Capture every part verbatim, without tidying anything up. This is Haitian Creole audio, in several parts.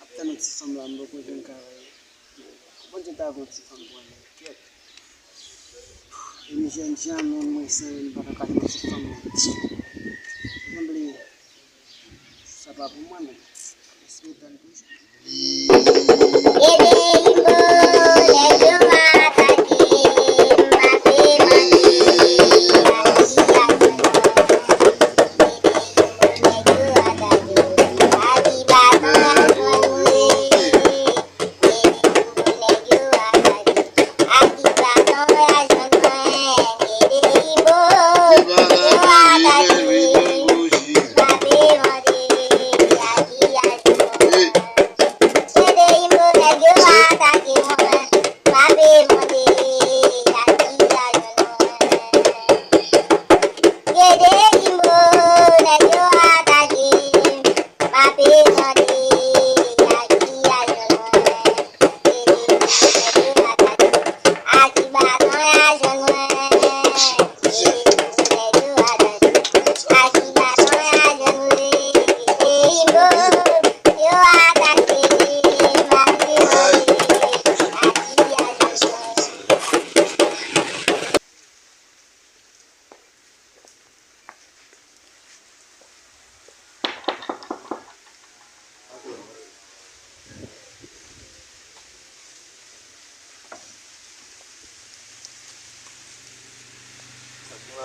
Ap tann yon ti fanm la, m poko jwenn kay la. Bondye ta voye yon ti fanm pou mwen, kèt. E m jèn jan, men mwen sanble m pa t anka jwenn ti fanm nan. Sanble sa pa pou mwen, men. Espere tann toujou.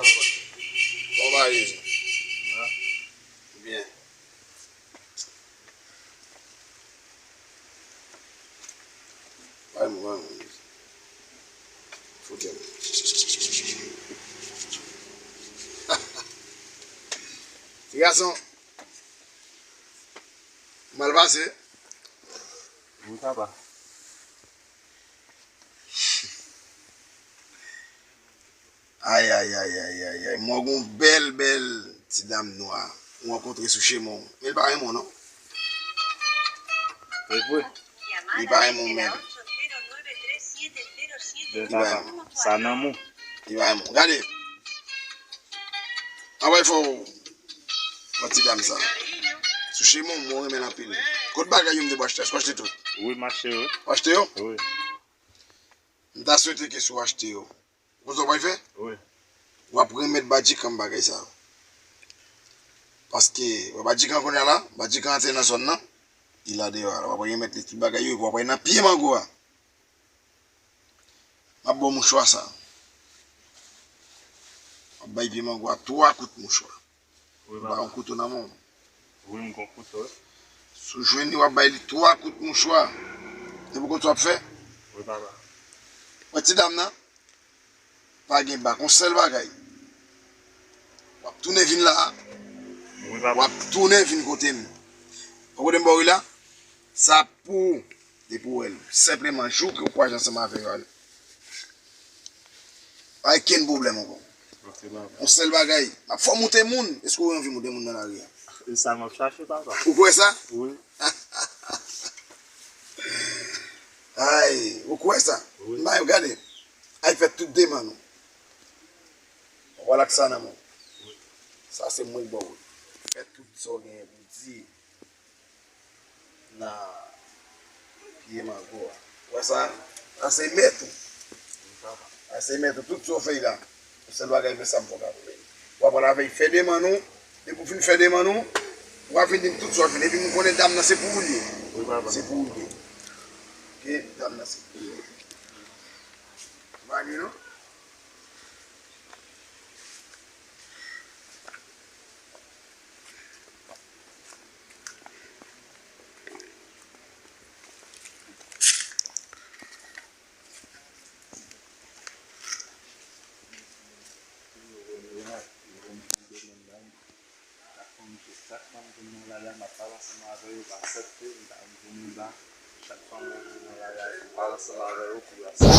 Kòman bagay yo? Byen. Bay mwen, bay mwen. Fout mwen. Ti gason. Mal pase. Wi, papa. Ay, ay, ay, ay, ay, ay. Mwen wè yon bèl, bèl ti dam nwa. Mwen rankontre sou chemen w. Men l pa renmen w, non. E vre. Li pa renmen w menm. Li pa renmen w. Sa nan men w. Li pa renmen w. Gade. Anvoye fò w. Yon ti dam sa. Sou chemen w, mwen renmen l anpil. Kot bagay yo m te pou achte? Èske w achte tout? Wi, m achte yo. W achte yo? Wi. M ta swete ke si w achte yo. Ou konn sa w pral fè? Wi. W ap remèt Badjikan bagay sa yo. Paske, wè Badjikan kounye a la, Badjikan antre nan zòn nan, li la deyò a la. W ap remèt li tout bagay yo, epi w ap al nan pye mango a. M ap ba w mouchwa sa. M ap bay pye mango a twa kout mouchwa. Wi, papa. Ou pa yon kouto nan men w. Wi, m gon kouto, wi. Si w jwenn li, w ap bay li twa kout mouchwa. Epi w konn sa w ap fè? Wi, papa. Wè ti dam nan? Pa gen bak. Yon sèl bagay. W ap tounen vin la a. Wi, papa. W ap tounen vin kote m. Ou kote m ba w la? Sa pou ou. Depi w wè l. Senpleman, jou ke w kwaze ansanm avè yo, ale. Pa gen kenn pwoblèm ankò. Ok, papa. Yon sèl bagay, m ap fè w monte moun. Èske w anvi monte moun nan lari a? E sa m ap chache, papa. Ou kwè sa? Wi. Ay, ou kwè sa? Wi. M ba yo gade. Ay fè tout demann ou. Ou wè l ak sa nan men w. Wi. Sa se mwen k ba w li. Fè tout sa w genyen pou w di. Nan pye mango a. Ou wè sa? Sa se mèt ou. Sa se mèt ou. Tout sa w fè la. Yon sèl bagay, men sa m fè w ka konnen. W ap pral avè l fè demann ou. Depi w fin fè demann ou, w ap vin di m tout sa w fè. Epi m konnen dam nan se pou ou l ye. Wi, papa. Se pou ou l ye. Ok, dam nan se pou ou l ye. Ou pa lye non? Chak fwa m vin nan lari a, m ap pale ansanm avè yo, pa sèt ke m ta vin la. Chak fwa m vin nan lari a, m pale ansanm avè yo pou yo aksepte.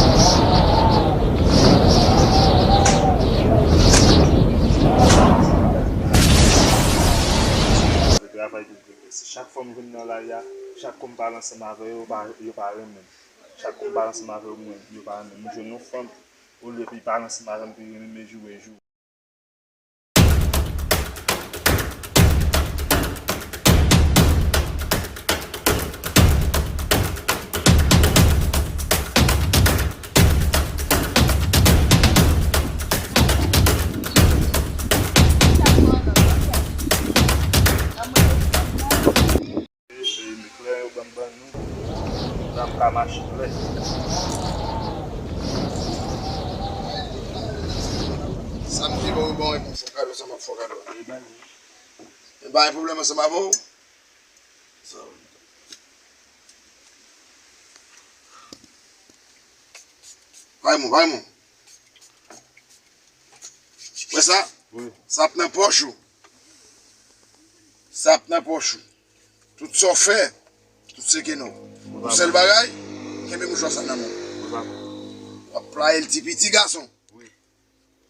Se travay pou progrese. Chak fwa m vin nan lari a, chak kou m pale ansanm avè yo, yo pa, yo pa renmen m. Chak kou m pale ansanm avè yo, mwen, yo pa renmen m. M jwenn yon fanm, olye pou l pale ansanm avè m, pou l renmen m, e jou e jou. Ap ka mache vre. Sa m te ba w bon, e pou fò kado, sa m ap fò kado. Men pa gen pwoblèm ansanm avè w. Sa. Bay mwen, bay mwen. Wè sa? Wi. Sa ap nan pòch ou. Sa ap nan pòch ou. Tout sa w fè, tout se ke non. Wi, papa. Yon sèl bagay, kenbe mouchwa sa nan men w. Wi, papa. W ap playe l ti piti, gason. Wi.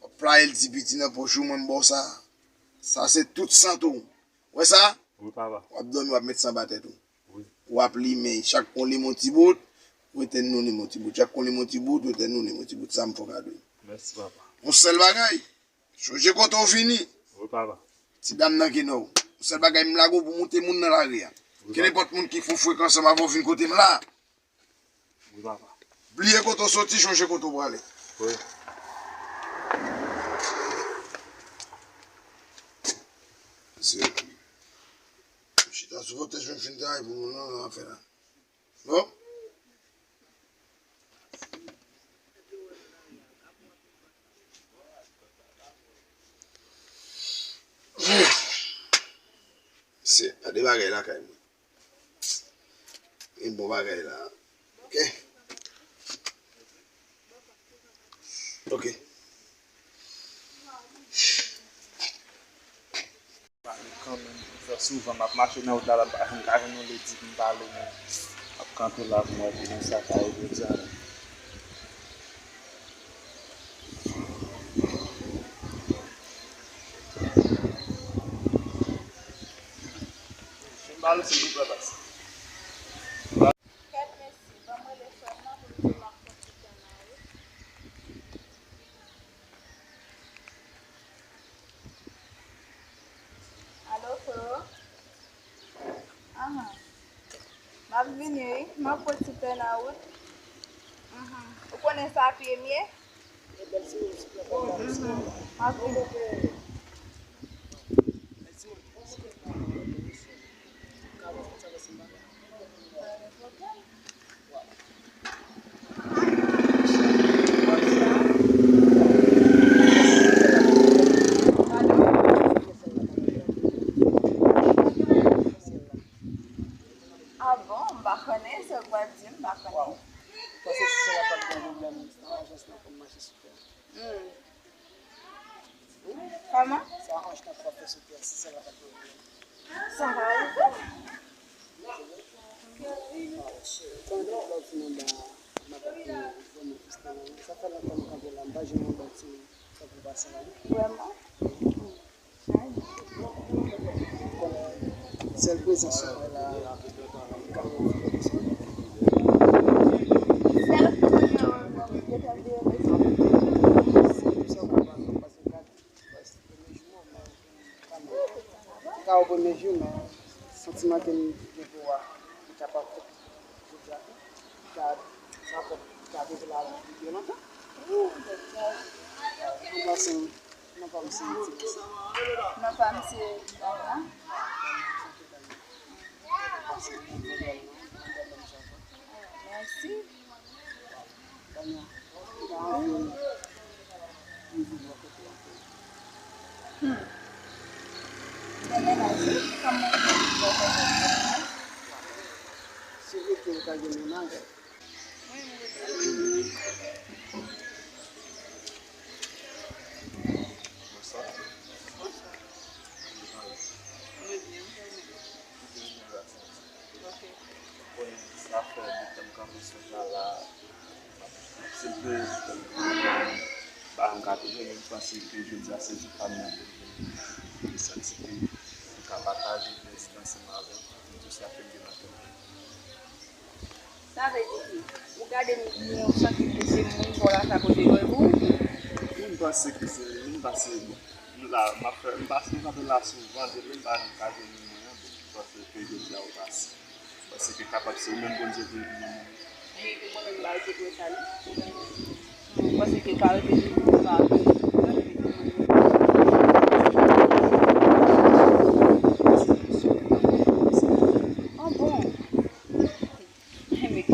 W ap playe l ti piti nan pòch ou, mwen m ba w sa. Sa se tout sante w. Wè sa? Wi, papa. W ap dòmi, w ap met sa anba tèt ou. Wi. W ap limen. Chak kon limen yon ti bout, w etèn nou limen yon ti bout. Chak kon limen yon ti bout, w etèn nou limen yon ti bout. Sa m fò kado. Mèsi, papa. Yon sèl bagay, chonje kote w vini. Wi, papa. Ti dam nan ki nan w. Yon sèl bagay, m lage w pou moute moun nan lari a. Wi, papa. Kenenpòt moun ki fè yon frekans ansanm avè w vin kote m la. Wi, papa. Bliye kote w soti, chonje kote w prale. Wi. Se chita sou fotèy, jwenn fin travay pou moun nan, nan afè la. Bon? Se, gade bagay lakay mwen. Gen bon bagay la. Ok. Ok. Pale kanmenm, fè souvan m ap mache nan wout la, la, m pa janm ka jwenn yon ledi pou m pale, men m ap kanpe la pou m wè ki jan sa ka ye jodi a la. Jen pale silvouplè, baz. Kèt mesye, ban m rele frè m nan pou l di m ap fè ti tan nan wout. Alo, Flo? Ahan. M ap vini, wi. M ap pran ti tan nan wout. Mhm. Ou konnen sa pye m ye? Mhm. M ap vini. Ah bon, m pa konnen, se ou k pral di m, m pa konnen. Waw. Ou panse si se la pa t gen pwoblèm, ajans lan konn mache sou tè? Hmm. Kòman? Sa anj nan pwòp fè sou tè, si sa va pa t rive. Sa va rive. Konnen lòt moun ba madanm ki vrèman Kristan, sa fè lontan m kanpe la, m pa janm wè yon bòt tankou pase la. Vrèman? Sèl prezans ou wè la, li ka yon sèl kote yo detann veye bezwen. Sa ou ka pa paske gad, premye jou an, men kanmenm. Se ka yon premye jou, men santiman ke m gen pou ou a, li kapab fè jodi a tou. Li ka, sa fè, li ka rete la byen lontan. Ou panse, non pa m se Timosi. Non pa m se Dana. Mèsi. Hmm. Gen mennaj, wi. Kòman ou fè pou fè mennaj? Si ou te ka gen mennaj. Bonswa. Bonswa. Mwen byen, ou menm? Mwen byen, gras a Dye. Ok. Ou konnen sa fè de tan m kanpe sou sa la, m ap aksepte, ba m ka toujou, men m panse ke jodi a se jou pa m nan pou m vin santi ke m ka pataje prezidans ansanm avè w, m di sa ke m gen nan kè m. Sa vle di ki, ou gade m byen, ou santi ke se moun sa w la sa kote dwèt ou? Wi, m panse ke se li, m panse, bon, m la, m ap fè, m pa, m kanpe la souvan, depi m pa nan kay moun mwen an, bon, m panse ke jodi a ou pase. M panse ke kapab se ou menm Bondye te vini nan mwen. Wi, pou mwen menm, m pa rete pou sa, non. Mwen panse ke ka rete toujou pou sa. Ah bon? Men ki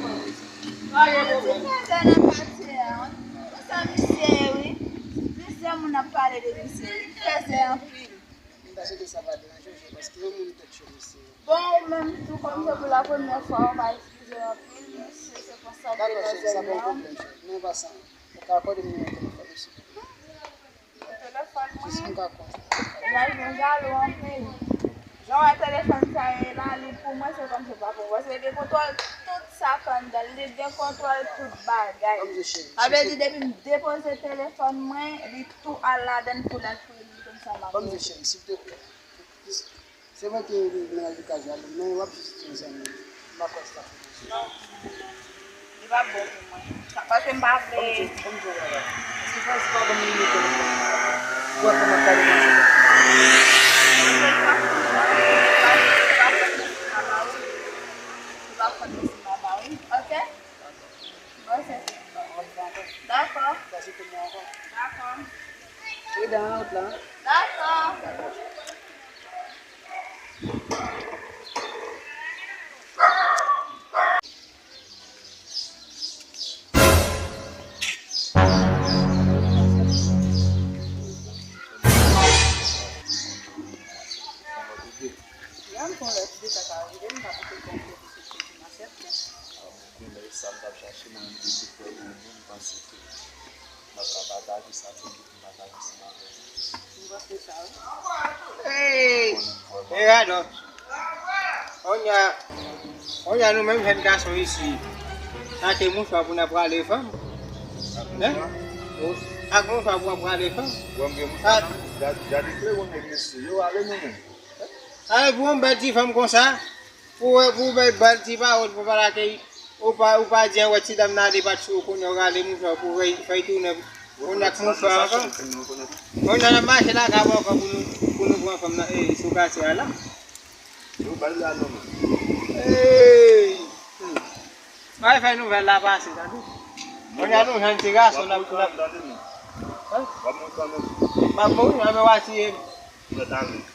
pran plezi. Pa gen pwoblèm. Ti fèzè nan katye a, wi. Ou sa misye ye, wi. Plizyè moun ap pale de misye, wi. Fèzè anpil. M ta swete sa pa deranje w, paske yon moun tèt cho mesye. Bon, ou menm tou, kòm se pou la premyè fwa, ou pa itilize anpil, mesye, se konsa. Dakò, cheri, sa pa yon pwoblèm, cheri. Men an pasan, ou ka akòde m nimewo telefòn ou, silvouplè? Telefòn mwen. Jis pou m ka konn. Gaz mwen jalou anpil. Jan wè telefòn sa ye la, li pou mwen, se kòm se pa pou mwen. Paske li gen kontwòl tout sa k anndan l, li gen kontwòl tout bagay. Sa vle di, depi m depoze telefòn mwen, li tou al ladan l pou l al fouye m konn sa m ap. Ban m di cheri, silteplè. Se vre ke li mennaj li ka jalou, men w ap vizite yon zanmi. M pa kwè sa. Non. Li pa bon pou mwen. Sa, paske m pa vle. Ban m di w, ban m di w yon bagay. Se pa, se pa ban m nimewo telefòn. Ou wè kòman k ta depanse. Li pa fè mesi mama, wi. Li pa fè mesi mama, wi. Ok? Bon, se. Dakò. Dakò. Dakò. Dakò. Mwen menm tou, se frè mwen, mwen panse ke m ap ka pataje sa, ke m pataje ansanm avè w. Hey! E radòt. Kounye a, kounye a nou menm jèn gason isi, achte mouchwa pou n ap rale fanm. Hein? Ak mouchwa pou n ap rale fanm. Bon, gen mouchwa nan, gad, gad eklere w nèg mesye, yo rale nou menm. Ay, pou yon bèl ti fanm konsa, pou, pou bèl, bèl ti pawòl, pou pale ak li, ou pa, ou pa di anwè ti dam nan ale pati sou ou, kounye a w rale mouchwa pou fè, fè l tounen, kounye a ak mouchwa ankò. Kounye a n ap mache lakay ou ankò pou nou, pou nou pran fanm nan, e, sou katye a la. Yo ba l la non, men. Ey! Hmm. Bay fè nouvèl la pase, tande. Kounye a nou jwenn ti gason n ap, n ap. Hein? M ap mouri, anben w a tiye m.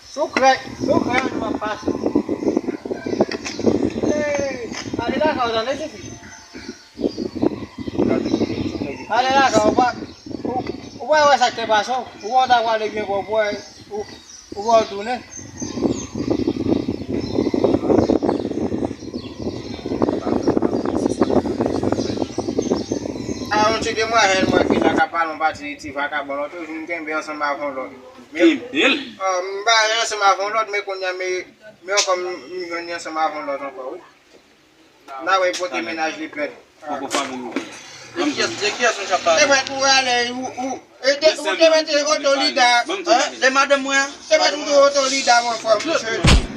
Sou krèk, sou krèk nou ap pase. Ey! Ale lakay ou, tande, tifi. Ale lakay ou, ou pa, ou, ou pa wè sa k te pase w. Ou wè w ta prale byen, ou, ou, ou wè w tounen. A yon ti demwazèl mwen ki la k ap pale yon pati ti vakabon, lòt jou m kenbe ansanm avè yon lòt. Kenbe l? Ah, m pa ansanm avè yon lòt, men kounye a, men, men ankò m, m jwenn li ansanm avè yon lòt ankò, wi. N a wè pote mennaj li plent. Poko fami nou. De kiyès, de kiyès nou t ap pale? E mwen pou ale, ou, ou, e te, ou te mete oto lida. Hein? De madanm mwen an? Te mete oto lida, mon frè, mesye.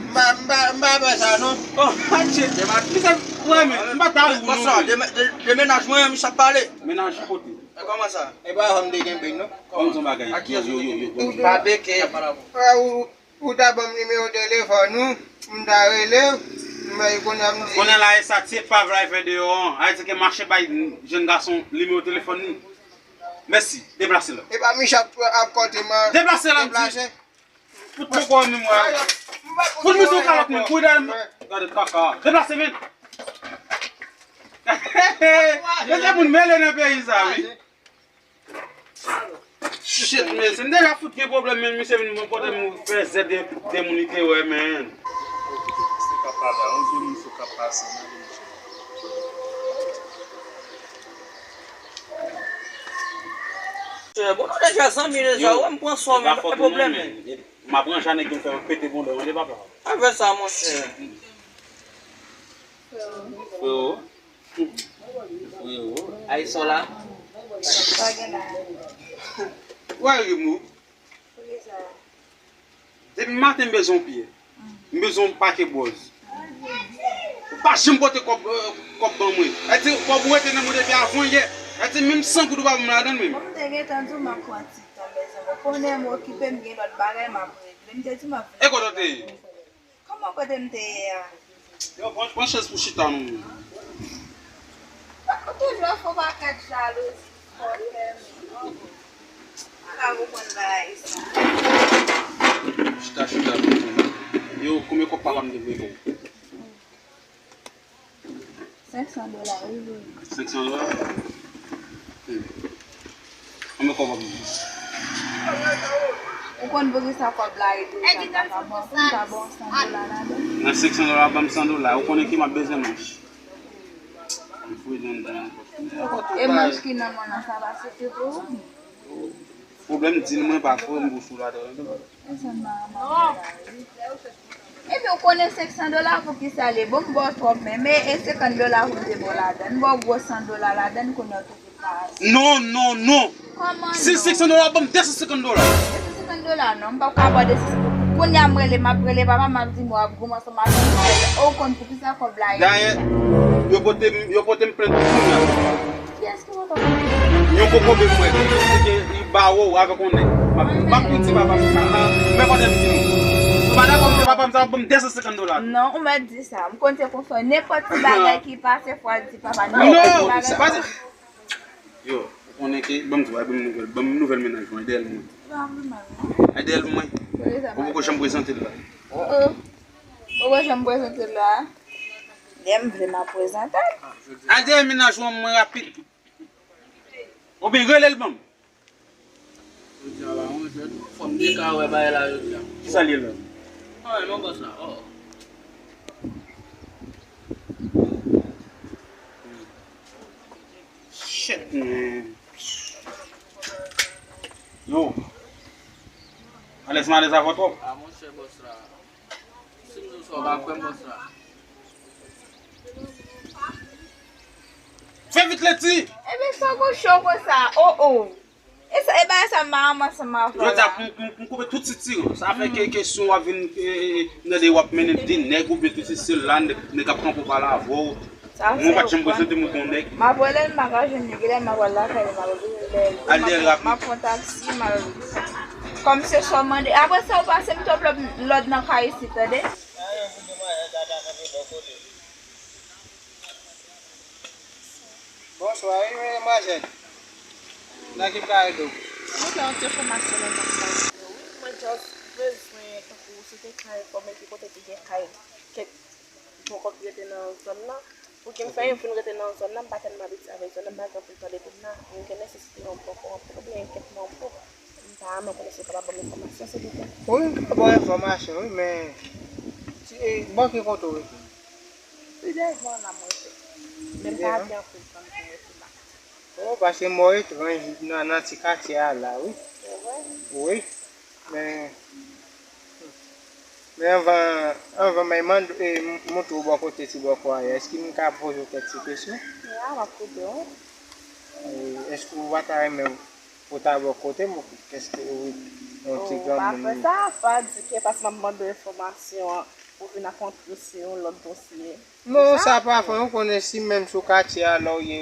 M pa, m pa, m pa fè sa, non. Oh, adje. De mad-, misye, mwen menm, m pa ta ou, non. Bonswa, de, de, de mennaj mwen an, misye ap pale. Mennaj kote? E kòman sa? E pa fòm de kenbe, non. Kòman sa bagay? Yo, yo, yo, yo. Pa beke. Frè, ou, Ou ta ban m nimewo telefòn ou, m ta rele w, m bay kounye a m di. Kounye a la, e sa ti epav la e fè deyò an. Ayiti ke mache bay jèn gason nimewo telefòn li. Mèsi, deplase la. E pa Michak ap kòte man. Deplase la, m di. Deplase. Fout poko menm wè. Fout misye yon kalòt menm, kou dèyè m. Gade kaka. Deplase, men. Mesye moun mele nan peyi sa, wi. Shit, men, se m deja fout gen pwoblèm, men misye vin pote m fè zèt de, de moun li te wè, men. Misye k ap pale a, yon vye misye k ap pase, men. Bon, nou deja zanmi deja, wè, m pran swen w, men pa gen pwoblèm, men. M ap ranje nèg yo fè pete bondon, tande papa. Pa fè sa, monchè. Freo. Freo. Freo. Ayisyen la. Pa gen la. Wè remou. Poukisa? Depi maten m bezwen yon pye. M bezwen yon pake bwòz. Ou pa janm pote kòb, eh, kòb ban mwen. Èske kòb ou rete nan mwen depi avan yè? Èske menm san goud ou pa ban m ladan l menm? Bon, m te gentan di w m ap pran ti tan, mezanmi. Ou konnen m okipe, m gen lòt bagay m ap regle. M te di w m ap vin. E kote w te ye? Kòman kote m te ye a? Yo, pran, pran chèz pou chita non. Ou toujou ap fè yon pakèt jalouzi, fòkè, men. Ala ou konn bagay sa. Chita, chita, tonton. Yo, konbyen kòb papa m te voye pou ou? Senk san dola, wi, wi. Senk san dola? Hmm. Konbyen kòb w ap di? Ou konn poukisa kòb la rete sa, m pa ka ba w, m ka ba w san dola ladan. Nan senk san dola, ban m san dola. Ou konnen ki m ap bezwen manch. M fouye anndan. E manch ki nan men w lan, sa va sifi pou ou? Pwoblèm di l mwen pa fò, m bouch ou la tande. Epi w konnen senk san dola poukisa li bon, m ba w twòp men, men e senkant dola pou m te ba w ladan. M ba w gwo san dola ladan, kounye a w toujou pa ase. Non, non, non. Kòman non? Si senk san dola, ban m de san senkant dola. De san senkant dola, non, m p ap ka ba w de san senkant. Kounye a m rele, m ap rele papa, m ap di m w ap goumen ansanm avè m. Ou konn poukisa kòb la ye? Dayè, yo pote m, yo pote m plent kounye a. Kiyès ki pote w plent? Yon kokobe m wè, ki di ke li ba w avèk yon nèg. M ap, m ap tou di papa m sa. Men kote m di nou. Si w pa dakò, m di papa m sa, ban m de san senkant dola. Non, ou mèt di sa. M konn se konsa. Nenpòt ti bagay ki pase, fò w al di papa. Nenpòt ti bagay. Yo, ou konnen ke, ban m di w, ban m nouvèl, ban m nouvèl mennaj mwen, Edèl mwen. Edèl mwen. Ou poko janm prezante l la. Oh, oh. Ou poko janm prezante l la. Lè m vle m ap prezante l. Al dèyè mennaj mwen rapid. Oubyen rele l ban m. Jodi a la, yon jwèt, fò m te ka wè bagay la jodi a. Kisa l ye la? Anyen non, bòs la, oh. Yo, alèz m alèz avè w twòp. Ah, monchè, bòs la. Si m di w sa, w pa kwè m, bòs la. Fè vit, Leti! Ebyen, sa w cho konsa? Oh, oh. E sa, e bagay sa, m pa ansanm avè w la. Jodi a, m, m, m koupe tout sitirans. Sa fè ke, ke si w ap vin, e, e, e, nan de w ap mennen de nèg oubyen tout sesi la, nèg, nèg ap kanpe w pale avè w. Sa se w konn. Mwen pa t janm prezante m kon nèg. M ap rele l, m pa ka jwenn li. Genlè m ap al lakay li, m ap rele l. Al dèyè l rapid. M ap pran taksi, m al. Kòm se sa w mande. Apre sa, w pase m twòp lòd, lòd nan kay isit, tande? Bonswa, wi, men manzè. Nan ki m ka ede w? Mwen gen yon ti enfòmasyon nan zòn sa yo, wi. Mwen just bezwen, tankou, si w te ka enfòme ki kote ki gen kay, kèk bòkò ki rete nan zòn nan. Pou ki m fè yon fin rete nan zòn nan, m pa tèlman abitye avèk zòn nan, m pa gen anpil tan depi m la. M gen nesesite yon bòkò anpil, oubyen kèk mango. M pa renmen konnen si w kapab ban m enfòmasyon, silvouplè. Wi, m ka ba w enfòmasyon, wi, men, ti, e, bò ki kote w rete? Pi devan la mwen rete. Men m pa gen anpil tan pou rete la. Oh, paske mò etranj nan, nan ti katye a la, wi. Se vre? Wi. Men, men anvan, anvan mwen mande, e, m-, montre w bò kote ti bòkò a ye, èske m ka poze w kèk ti kesyon? Ya, m ap koute w. E, èske w pa ta renmen pou ta bò kote m, èske w yon ti granmoun? Oh, pa fè sa, pa di ke paske m ap mande w enfòmasyon an, ou vin ap antre sou yon lòt dosye. Non, sa pa fè, ou konnen si menm sou katye a lè w ye,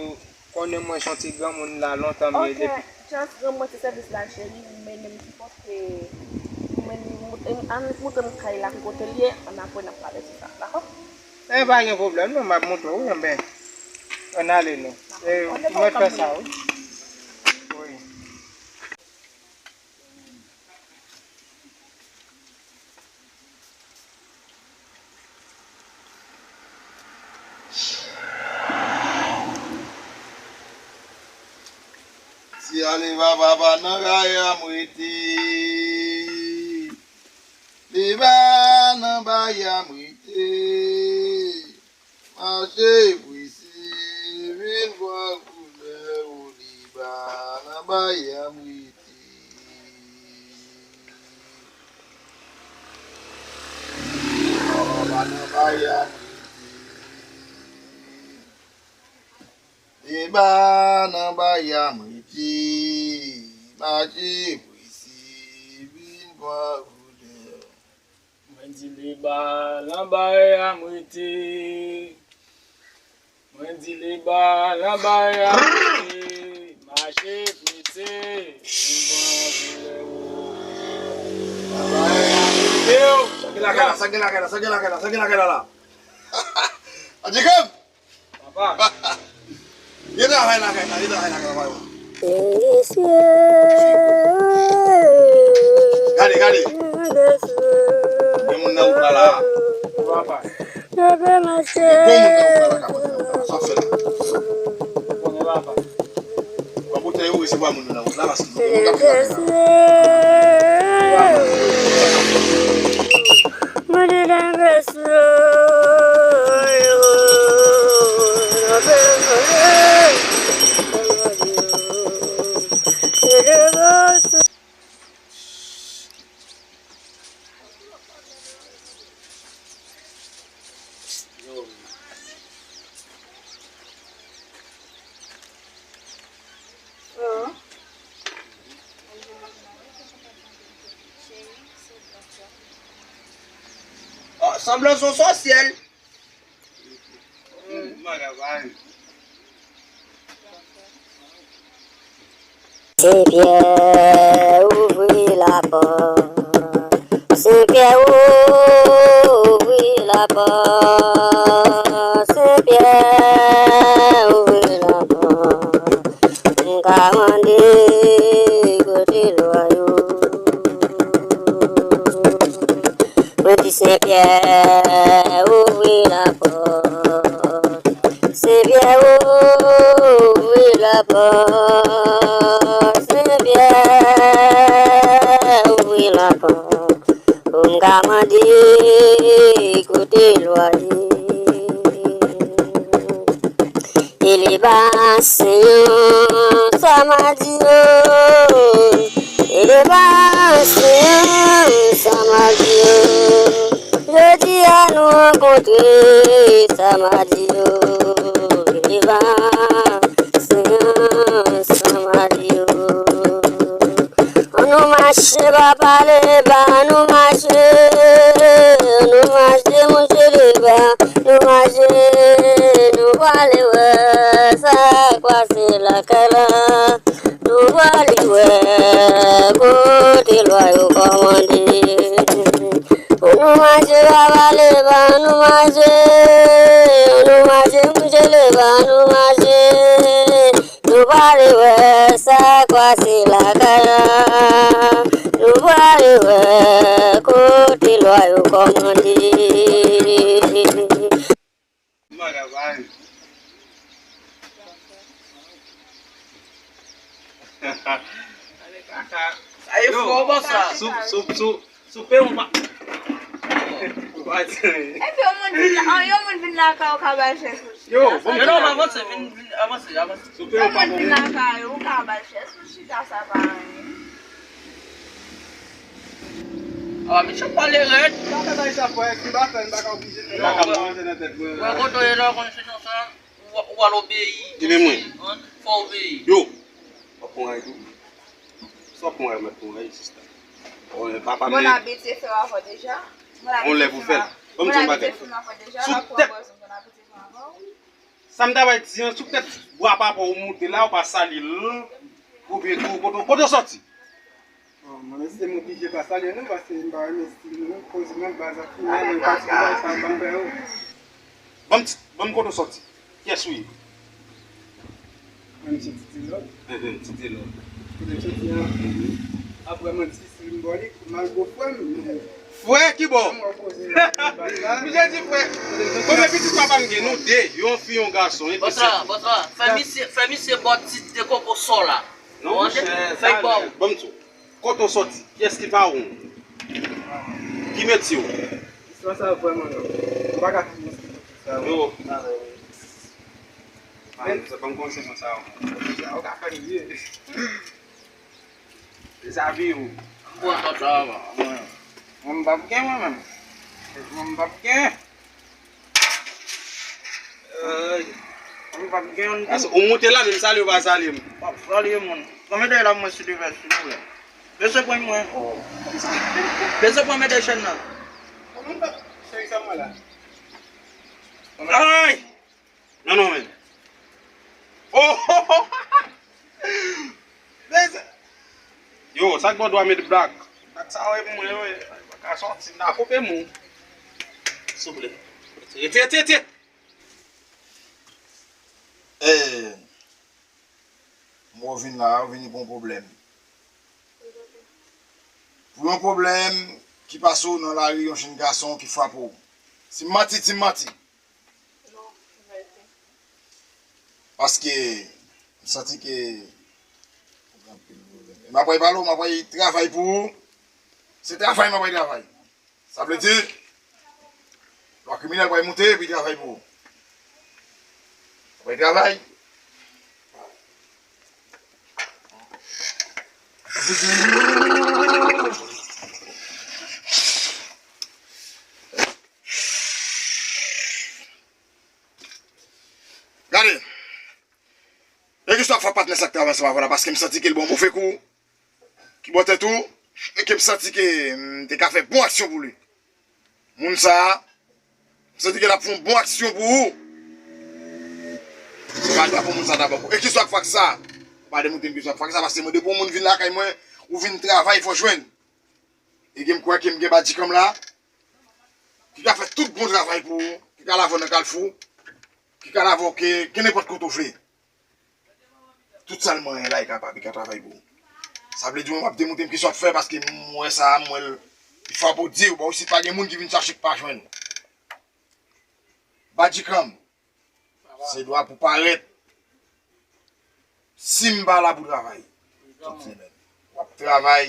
konnen mwen se yon ti granmoun la lontan, men depi. Ok, just rann mwen ti sèvis la, cheri, ou mennen m ki kote, ou mennen m, ann montre m kay la ki kote l ye, ann apre n ap pale sou sa, dakò? E pa gen pwoblèm, non, m ap montre w, wi, anben, ann ale, non. E, mwen fè sa, wi. Wi. Si ale papa pa nan kay a m rete. Li pa nan bay a m rete. Mache prese, vin pran koulè w, li pa nan bay a m rete. Li pa nan bay a m rete. Li pa nan bay a m rete. Mache prese, vin pran koulè w. Mwen di li pa nan bay a m rete. Mwen di li pa nan bay a m rete. Mache prese, vin pran koulè w. Nan bay a m rete. Sa gen lakay la, sa gen lakay la, sa gen lakay la, sa gen lakay la la. Adjekèm! Papa. Gen travay lakay la, gen travay lakay la, papa. Gade, gade. Gen moun nan wout la la. Papa. Gen gwo moun nan wout la la, k ap antre nan wout la la. Sa w fè la? Konnen papa. W ap otan yo resevwa moun yo nan wout la, paske gen moun k ap vin lakay la. Oh, sanble se yon sòsyè. Sen Pyè, ouvri lapòt. Sen Pyè, ouvri lapòt. Sen Pyè, ouvri lapòt. M ka mande kote lwa yo. Mwen di Sen Pyè, ouvri lapòt. Sen Pyè, ouvri lapòt. Sen Pyè, ouvri lapòt. Pou m ka mande kote lwa ye. E li Eba, Senyè, sa m a di yo. Eba, Senyè, sa m a di yo. Jodi a nou rankontre, sa m a di yo. Eba, Senyè, sa m a di yo. Annou mache, pa pale, ba nou mache. Annou mache, monchè, leve, nou mache. Nou prale wè sa k pase lakay la. Nou prale wè kote lwa yo kòmande. Annou mache, pa pale, ba nou mache. Annou mache, monchè, leve, annou mache. Nou prale wè sa k pase lakay la. Nou prale wè kote lwa yo kòmande. Sa e fò, bòs la. Sou, sou, sou, sou pe yon pa. Epi yon moun vin la, yon moun vin lakay ou ka ba l chèz pou chita. Yo, bon, non, non, avanse, vin, vin, avanse, avanse. Sou pe yon pa. Yon moun vin lakay ou ka ba l chèz pou chita, sa pa anyen. Ah, mesye pale rèd. Sa fè bay sa fè, ki ba fè, n pa ka oblije fè. Yo, mwen, mwen, mwen, mwen, mwen, kote w ye la, konn se nan sa. Ou, ou al obeyi. Epi mwen. Fò obeyi. Yo. W ap pran yon ray tou. Sa w ap pran yon ray, w mèt pran yon ray, sista. Bon, papa, men. Mwen abitye fè w avè w deja. Mwen abitye fè w avè w. On lè pou fè l. Ban m di yon bagay. Sou tèt. Mwen abitye fè w avè w. Sa m ta bay di an, sou tèt bwa papa w moute la, ou pa salye l. Oubyen tou, kote, kote w sòti? Bon, mwen menm se m oblije pa salye nou, paske m pa renmen stil nou, koze nan baz ak fimè, men patikilye sa m pa fè yo. Ban m ti, ban m kote w sòti. Kiyès ou ye? Mwen se Ti Delòd. Enhen, Ti Delòd. Kote m soti an? Apre mwen di si m bò li, mal bò frè m. Frè ki bò? Misye di frè. Konbyen pitit papa m gen? Nou de, yon fi, yon gason. Bòs la, bòs la, fè misye, fè misye bò ti de koko sò la. Non, monchè, fèy bò. Ban m di w. Kote w sòti? Kiyès ki paran w? Ki metye w? Istwa sa vrèman long. M pa ka fin eksplike tout sa. Yo. Ban m konsèy mwen sa yo. Sa ou ka fè m byen. Dezabiye w. M pran tan sa, mwen. Mwen m p ap gen mwen menm. Mwen m p ap gen. Ay. Mwen m p ap gen yon tou. Ou moute la, menm salye w pa salye m. M ap salye moun. Konbyen dèyè la mwen sou devè, silvouplè? Mesye pran mwen. Mesye pran men de chèn nan. Kòman pa cheri sa mwen la? Ay! Non, non, men. Oh, oh, oh. Men se, yo, sa k bò dwa met blak. Blak sa wè mwen, wè. Pa ka sòti, m ta koupe mou. Souple. Retire, retire, retire. Eh, mwen vin la, ou vini pou yon pwoblèm. Pou yon pwoblèm ki pase w nan lari, yon jenn gason ki frape w. Si m manti, di m manti. Non, se verite. Paske m santi ke m ap pale w, m ap travay pou ou. Se travay m ap travay. Sa vle di, lwa kriminèl pral moute epi travay pou ou. Pral travay. Gade. E ki sa w ap fè patnè sa k travay ansanm avè w la, paske m santi ke l ba w move kou, ki bò tèt ou, e ke m santi ke m te ka fè bon aksyon pou li. Moun sa a, m santi ke l ap fè yon bon aksyon pou ou. Se pa dwa pou moun sa ta ba w kou. E ki sa w ap fè ak sa? Pa demoute m ki sa w ap fè ak sa, paske mwen depi yon moun vin lakay mwen, ou vin travay, fò w jwenn. E gen m kwè ke m gen badjikòm la, ki ka fè tout bon travay pou ou, ki ka lave w nan kalfou, ki ka lave w ke, ke nenpòt kote w vle. Tout sa l manyen la, li kapab, li ka travay pou ou. Sa vle di, mwen, m ap demoute m ki sa w ap fè, paske m wè sa, m wè l, li fò pou di, ou pa isit pa gen moun ki vin chache k pa jwenn. Badjikòm, se dwa pou parèt. Si m pa la pou travay, tout semèn, w ap travay,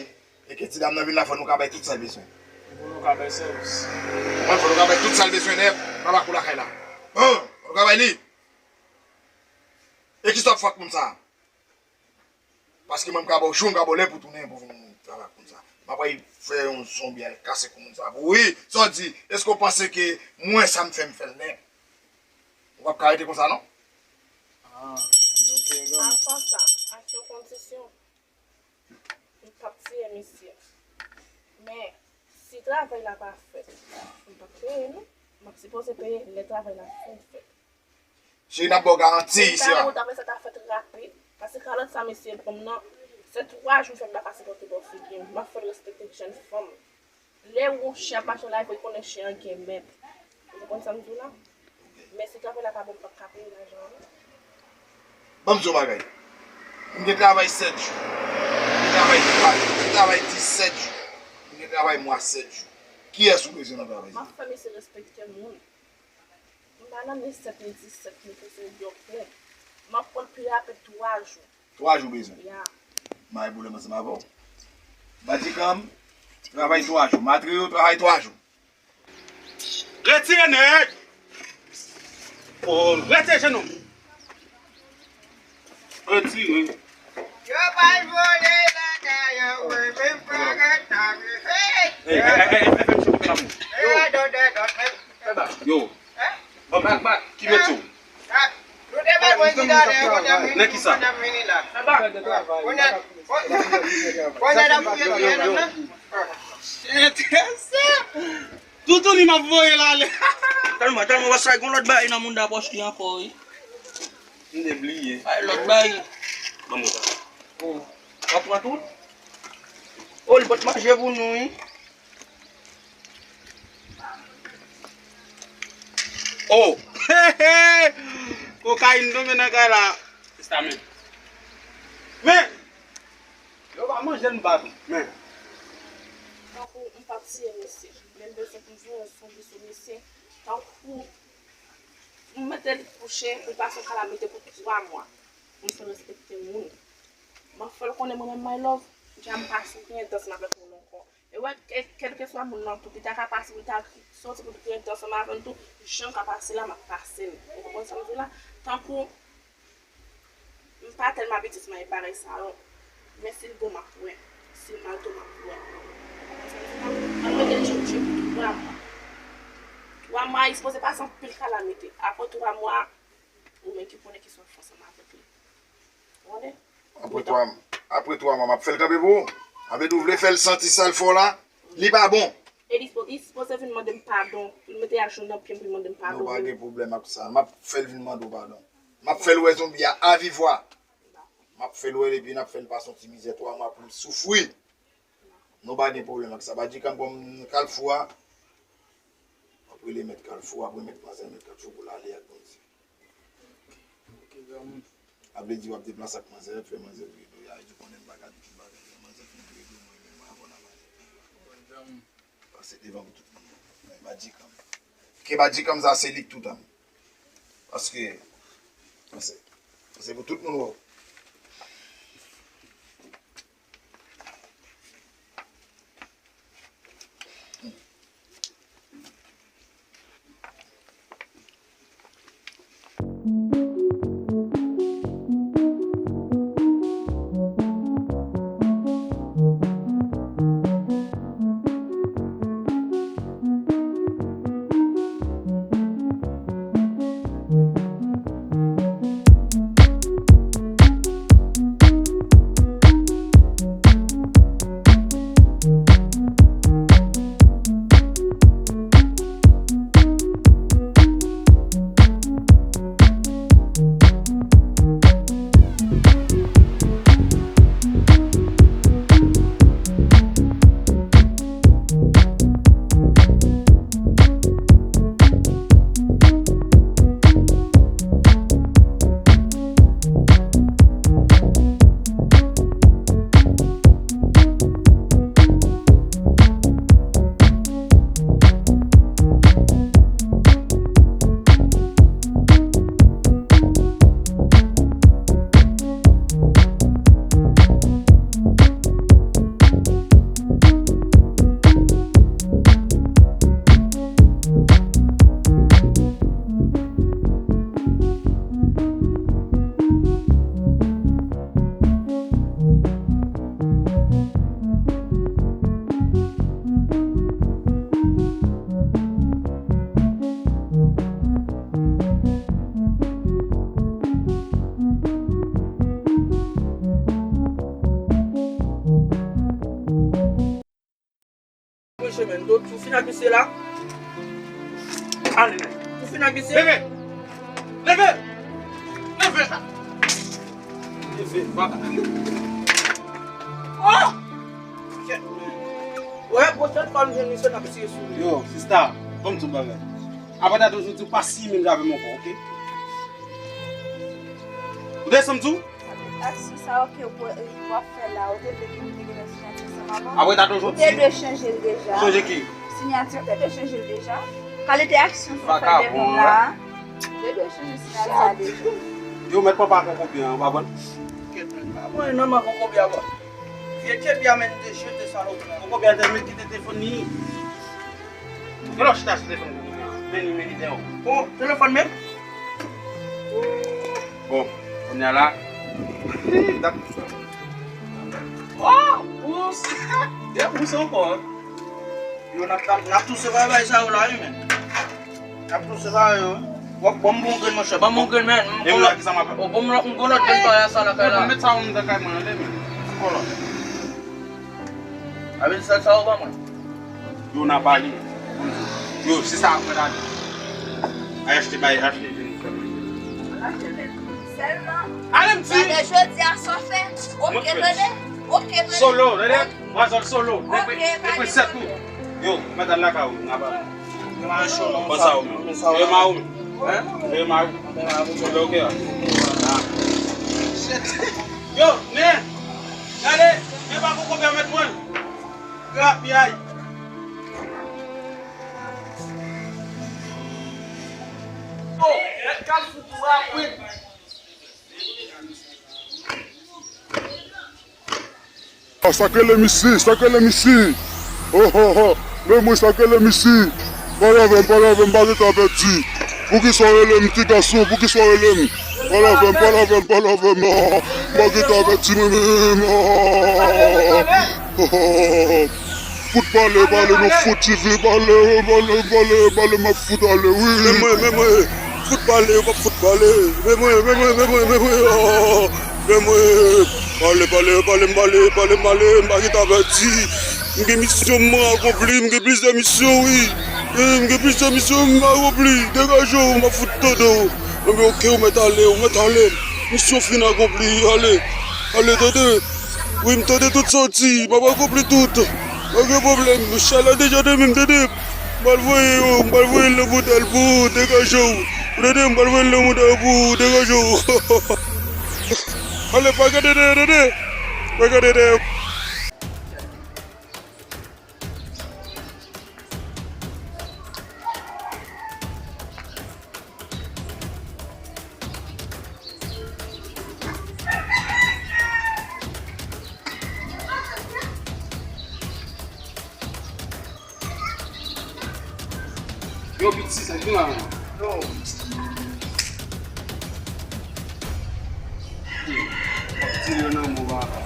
e ke ti dam nan vin la, fò nou ka bay tout sa l bezwen. Fò nou ka bay sèvis. Mwen, fò nou ka bay tout sa l bezwen nèt, nan lakou lakay la. Fò nou ka bay li. E kisa w ap fè ak moun sa a? Paske mwen, m ka ba w jou, m ka ba w lè pou w tounen, pou w vin travay ak moun sa a. M ap al fè yon zonbi al kase kou moun sa a pou ou. Wi, sa w di? Èske w panse ke mwen, sa m fè, m fè l nèt? Ou p ap ka rete konsa, non? Ah, ok, granmoun. Avan sa, ak yon kondisyon, m p ap tiye misye. Men, si travay la pa fèt, m p ap peye, non. M ap sipoze peye lè travay la fin fèt. Cheri, n ap ba w garanti isi a. Travay sa ta fèt rapid, paske kalòt sa misye ban m nan, se twa jou m fè m pa ka sipòte bò figi m. M ap fè l respekte jèn fanm. Lè yon chen ap mache nan lari, fò l konnen chen an gen mèt. Ou konprann sa m di w la? Men si travay la pa bon, m p ap ka peye lajan an, non. Ban m di w yon bagay. M gen travay sèt jou. M gen travay twa jou. M gen travay disèt jou. M gen travay mwa sèt jou. Kiyès ou bezwen nan travay sa? M ap fè misye respekte moun. M pa nan ni sèt ni disèt ni ke se dòk, non. M ap pran l pi rapid twa jou. Twa jou bezwen. Ya. M pa gen pwoblèm ansanm avè w. Badikanm, travay twa jou. Matreyo, travay twa jou. Retire nèg! Oh, retire jenou! Retire. Yo pral vole lakay an, mwen menm pa gen tan. Hey! Hey, hey, hey, hey, fè m cho pou kanm. Hey, I don't dare, don't make. Yo. Hein? Ban m tou. Ki metye w? Ah, nou te bay prezidan lè, kounye a, nèg ki sa? Kounye a, kounye a, kounye a, n ap fouye, kounye a, nan. Toutouni m ap voye l ale. Tèlman, tèlman, wè sa, gon lòt bagay nan mounda pòch li ankò, wi. M te bliye. Ay, lòt bagay. Ban mwen sa. Oh, w ap pran tout? Oh, li pot manje pou nou, wi. Oh! Kokayin tonbe nan kay la. Testamen. Men! Yo pa manje n pa tou. Men. Tankou m p ap tiye misye. Men m bezwen pou m voye yon zonbi sou misye. Tankou m mete l kouche, pou l pase yon kalamite pou twa mwa. M fè respekte moun. M ap fè l konnen mwen menm, my love, ja m pa sou pye entans m avèk moun ankò. E wè, ke-, kèlkeswa moun nan tou, li ta ka pase, li ta soti pou l pran tan ansanm avè m tou, jan l ka pase la, m ap pase l. Ou konprann sa m di w la? Tankou, m pa tèlman abitye sou bagay sa yo, men si l bon, m ap wè. Si l mal tou, m ap wè. Ou konprann sa m di w la? Ann mete l jan l ye pou twa mwa. Twa mwa, li sipoze pase anpil kalamite. Apre twa mwa, ou menm ki konnen ki sa w fè ansanm avèk li. Ou konnen? Apre twa, apre twa mwa, m ap fè l kanpe pou ou. Anben, ou vle fè l santi sa l fè w la? Li pa bon. E li sipo-, li sipoze vin mande m padon. Pou l mete ajenou nan pye m, pou l mande m padon. Nou pa gen pwoblèm ak sa. M ap fè l vin mande w padon. M ap fè l wè zonbi a avivwa. M ap fè l wè l epi n ap fè l pase yon ti mizè twa mwa pou l soufri. Nou pa gen pwoblèm ak sa. Badikanm, bon, Kalfou a. M ap rele mèt Kalfou, ap remèt manzè mèt Kalfou pou l ale ak Bondye. Ok, granmoun. A vle di w ap deplase ak manzè, fè manzè touye do. Ya di konnen m pa ka di tout bagay. Lè manzè fin touye do, mwen menm avè w n ap ale. Bon, granmoun. Pase devan pou tout moun. Men Badikanm. Ke Badikanm sa se li k tout an. Paske, paske, paske pou tout moun wè w. Fin ak misye la. Ale, men. Ou fin ak misye? Leve! Leve! Leve la! Leve, baba. Oh! Shit, man. Wè, pwochèn fwa m jwenn misye, n ap eseye sou li. Yo, sista, ban m di w bagay. Apati de jodi, w pa siye menm jan avè m ankò, oke? Ou tande sa m di w? Aksyon sa yo ke w, w ap fè la, ou te vle ke nou te gentan siyati ansanm avan? Apre dat jodi. Ou te dwe chanje l deja. Chanje ki? Siyati, ou te dwe chanje l deja. Kalite aksyon sa w fè devan m la, ou te dwe chanje siyati sa deja. Yo, mèt pran pa konkobyen an, ou pa konn? Kèt, mèt pa mwen, non, man, konkobyen an, bon. Vye tchèpya, men, te jete salopri. Konkobyen an te met ki te telefòn li. Gen lè w chita sou telefòn kounye a. Meni, meni dèyè w. Bon, telefòn menm? Bon, kounye a la. Dak. Oh, ous. De ous ankò. Yo, n ap, n ap, n ap touse bay, bay sa yo la, wi, men. N ap touse bay yo, wi. Bon, bon, m bon grenn, monchè. Bon, bon grenn, men. E m la, ki sa m ap fè? Oh, bon, m lòt, m gon lòt grenn pa sa lakay la. Mwen met sa ou m nan kay mwen, ale, men. Kòlò. Avè sa, sa ou ban mwen. Yo, n a pale. Yo, se sa apre la. Ay achte bay, achte vin fè manje. Sèlman. Ale m di. Tande jodi a sa w fè. Oke, tande. Oke, tande. Solo, tande. Mwazèl solo. Oke, pa gen pwoblèm. Yo, mèt al lakay ou, n a pale. Ban sa ou menm. Yo, ma ou menm. Hein? Yo, ma ou. Oke, oke. Yo, men. Gade, men pa koko pèmèt mwen. Grapyay. Oh, mèt kal fout ou a kwit. Ah, sa k rele misi, sa k rele misi. Oh, oh, oh. Men mwen sa k rele misi. Pale avè m, pale avè m, m pa gentan avèti. Poukisa w rele m ti gason, poukisa w rele m? Pale avè m, pale avè m, pale avè m. Ah, m pa gentan avèti mwen menm. Ah, oh, oh, oh, oh. Fout pale, pale, nou fout tifi, pale, pale, pale, pale, m ap fout ale, wi. Men mwen, men mwen, fout pale, yo p ap fout pale. Men mwen, men mwen, men mwen, men mwen, oh, men mwen. Pale, pale, pale, m pale, pale, m pale, m pa gentan avèti. M gen misyon m akonpli, m gen plizyè misyon, wi. Eh, m gen plizyè misyon m akonpli. Degaje w, m ap fout tande w. Enben, oke, ou mèt ale, ou mèt ale. Misyon fin akonpli, ale. Ale, tande. Wi, m tande tout sòti, m ap akonpli tout. Pa gen pwoblèm, chay la deja de menm, tande. M pral voye yo, m pral voye l nan motel pou ou, degaje w. Ou tande, m pral voye l nan motel pou ou, degaje w. Ale, pa gade dèyè, tande. Pa gade dèyè. Yo, piti, sa ki la? Yo. Piti, yo nan mou, papa.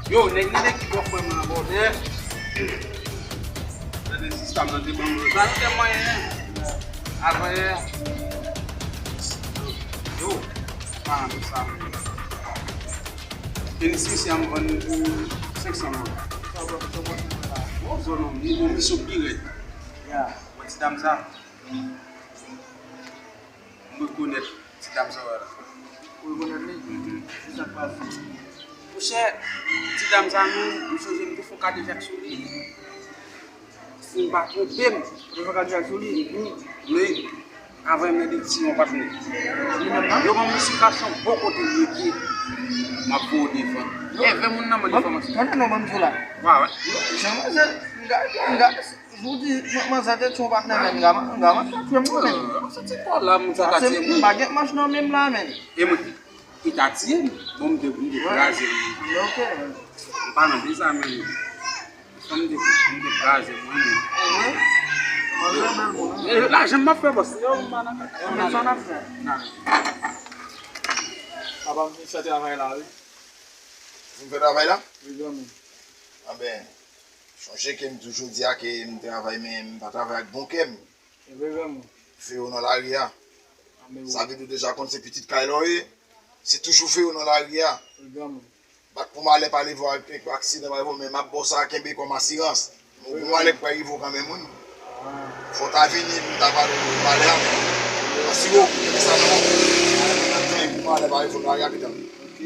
Yo, nèg nan ekip yo fè mwen abòde. Gade sistèm nan te ban mwen. Sa te mwen, avan yè. Yo, pa nan sa. Tenis misye a m vann li pou senk san dola. Bon, zòn nan, li bon, misye pi rèd. Bon, ti dam sa. M rekonèt ti dam sa w wè la. Ou rekonèt li? Mhm. Se sa k pase. Monchè, ti dam sa menm, m sonje m te fè yon kadejak sou li. Si m pa twonpe m. Ou te fè kadejak sou li? Mhm. Men, avan m nan de ti yon patnè. Li menm nan? Yo ban m yon sitiyasyon bon kote l ye ke m ap voye w devan. Èvè moun nan ban m enfòmasyon. Tande non, ban m di w la. Wa, wè. Jan manzè, m gade, m gade. Ou di, manzè te tchon patnè men, m gaman, m gaman fè tchwe m mwen menm. An, se ti kò la, moun sa ka tiye moun. M pa gen manch nan men m la, men. E mwen, li ta tiye m. Bon, m te, m te kraze m. Ok. M pa nan de sa, men. Fò m te, m te kraze m mwen menm. Manzè bèl moun. E lajan m ap fè, bòs. Yo, m pa nan sa n ap fè. Papa, m fin fè travay la, wi. Ou fin fè travay la? Wi, granmoun. Anben, Chonje ke m di w jodi a ke m travay, men m pa travay ak bon kè m. E vre, granmoun. Fè yo nan lari a. Sa vle di w deja konn se pitit kay la w ye. Se toujou fè yo nan lari a. Wi, granmoun. Bat pou malè pa rive w ak kèk aksidan pa rive w, men m ap ba w sa kenbe kòm asirans. Pou malè k pral rive w kanmenm wi. Fò w ta vini pou m ta pale w pou malè a, men asire w pou kenbe sa nan men w. Pou malè pa rive w nan lari a pita. Ok.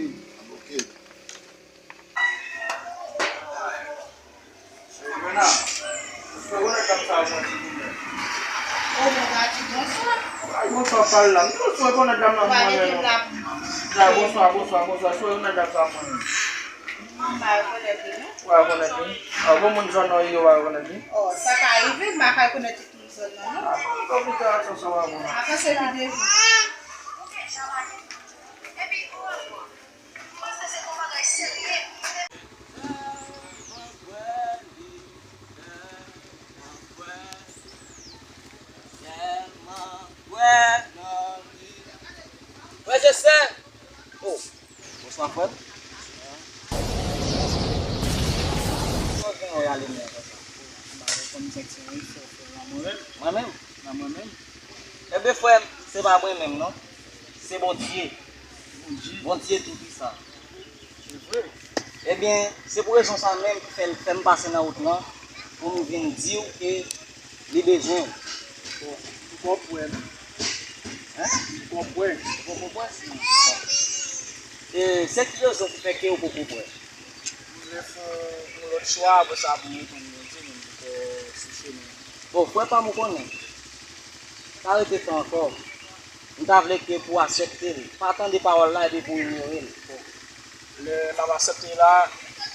Ok. Soyona, Soyona, dam sa a santi li menm. Oh, mon gars, di bonswa. Ay, bonswa, pa l la. Non, Soyona, dam nan mwen menm. Bonswa, bonswa, bonswa. Soyona, dam sa a mwen menm. Mwen pa rekonèt li, non. Ou pa rekonèt li? Ah, bon, moun zòn nan yo pa rekonèt li? Oh, sa ka rive, m pa ka rekonèt tout moun zòn nan, non. Ah, bon, bon, bon, bon, bon, bon. Avanse pi devan. Frè Joseph! Oh, bonswa, frè m. Kòman w ale menm konsa? Mwen menm? Nan mwen menm. Ebyen, frè m, se pa mwen menm, non. Se Bondye. Bondye. Bondye Toupisan. Se vre. Ebyen, se pou rezon sa menm ki fè l fè m pase nan wout lan pou m vin di w ke li bezwen w. Bon, m konprann. Hein? M konprann. Ou konprann? Bon. E se ki rezon ki fè ke ou poko kwè? M vle fè yon lòt chwa, apre sa pou m reponn Bondye, men m poko sou chemen an. Bon, frè pa m, ou konnen. Pa rete fè ankò. M ta vle ke pou w aksepte l. Pa tande pawòl la epi pou w inyore l. Bon, lè m ap aksepte l la,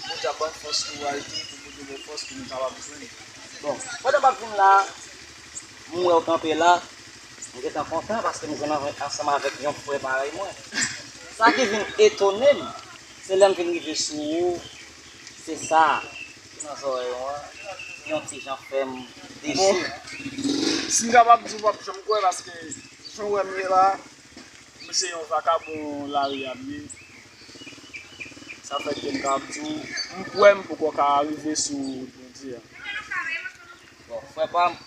Bondye ap ban m fòs pou al di, pou Bondye ban m fòs pou m kapab jwenn. Bon, pandan m ap vin la, m wè w kanpe la, m gentan kontan paske m jwenn ansanm avèk yon frè parèy mwen. Sa ki vin etone m, se lè m vin rive sou ou, se sa ki nan zòrèy ou an, ki yon ti jan fè m desi. Bon, si m kapab di w, w p ap janm kwè paske jan w wè m ye la, mwen se yon vakabon lari a m ye. Sa fè ke m kapab di w, m kwè m poko ka rive sou wout Bondye a. Bon, frè pa m,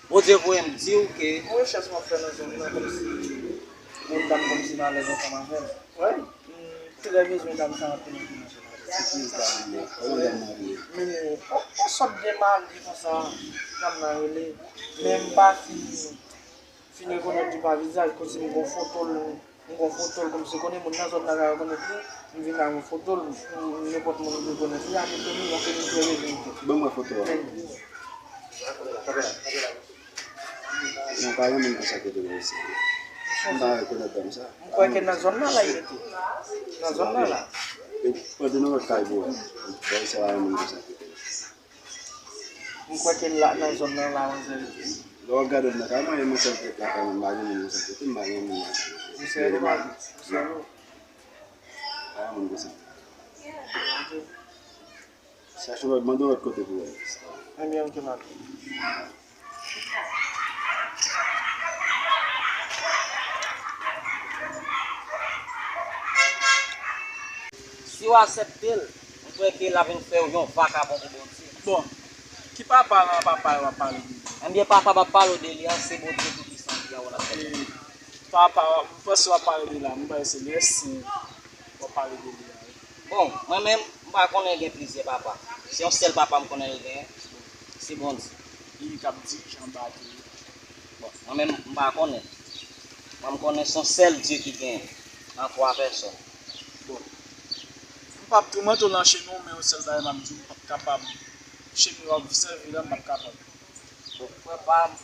Bondye voye m di w ke. Yon rechèch m ap fè nan zòn nan, kòmsi moun dam kòmsi m alèz ansanm avè l. Wi. M trè bezwen dam sa anpil, anpil, anpil. Se ki dam nan? Kòman dam nan rele? Men, on, on sòt de Mali konsa, dam nan rele. Men m pa fin, fin rekonèt li pa vizaj, kòmsi m gon foto l, m gon foto l, kòmsi konnen moun nan zòn nan ka rekonèt li, m vin ak yon foto l, pou nenpòt moun rekonèt li, a mete li, yon fè li trè bezwen. Ban m wè foto a. Men. Non, pa yon moun konsa kote mwen isi. M pa rekonèt dam sa. M kwè ke nan zòn nan la li rete. Nan zòn nan la. E pandan nan lòt kay pou wè. Dam sa pa yon moun konsa kote. M kwè ke la, nan zòn nan la, manzè rete. Lè w ap gade m nan kay mwen, e mwen sèl ki ret lakay mwen, m pa gen moun konsa kote, m pa gen moun la. Ou sèl ou pa, ou sèl ou. Pa yon moun konsa. Chache lòt, mande yon lòt kote pou wè. Ebyen, ok, m ale. Si w aksepte l, m kwè ke l ap vin fè w yon vakabon pou Bondye. Bon, ki papa nan papa yo w ap pale de li? Ebyen, papa m ap pale w de li an, se Bondye Toupisan ki anwo l ap fè l. E papa, m panse w ap pale de la, m panse se Lèsen w ap pale de li a, wi. Bon, mwen menm, m pa konnen gen plizyè papa. Se yon sèl papa m konnen l genyen, se Bondye. Li k ap dirije anba tou. Bon, mwen menm, m pa konnen. Mwen, m konnen se yon sèl Dye ki genyen, an twa pèsòn. Bon. M p ap toumante w nan chemen w, men yon sèl bagay m ap di w, m p ap kapab. Chemen w ap sèvi la, m p ap kapab. Bon, frè pa m,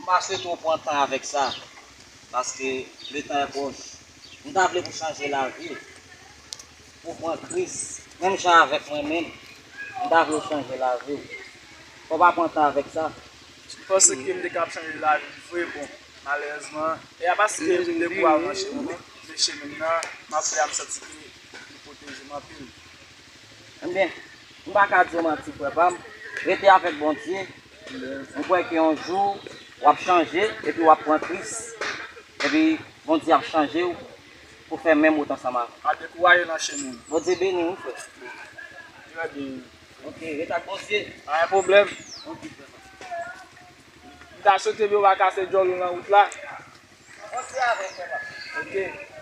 m pa swete w pran tan avèk sa, paske le tan è pwòch. M ta vle pou w chanje lavi w, pou w pran Kris, menm jan avèk mwen menm, m ta vle w chanje lavi w. Fò w pa pran tan avèk sa. M panse ke m te kab chanje lavi m vre, bon, malerezman, e a paske m te kou al nan chemen nan, men chemen nan, m ap fè a m santi ke li pwoteje m anpil. Ebyen, m pa ka di w manti, frè pa m. Rete avèk Bondye. M kwè ke yon jou, w ap chanje, epi w ap pran Kris. Epi, Bondye ap chanje w pou fè menm wout ansanm avè l. Pa dekouraje nan chemen w. Bondye beni w, frè. Trè byen. Ok, rete ak Bondye. Pa gen pwoblèm. Ok, frè pa m. M ta swete byen w pa kase djòl ou nan wout la. Bondye avè w, frè pa m. Ok.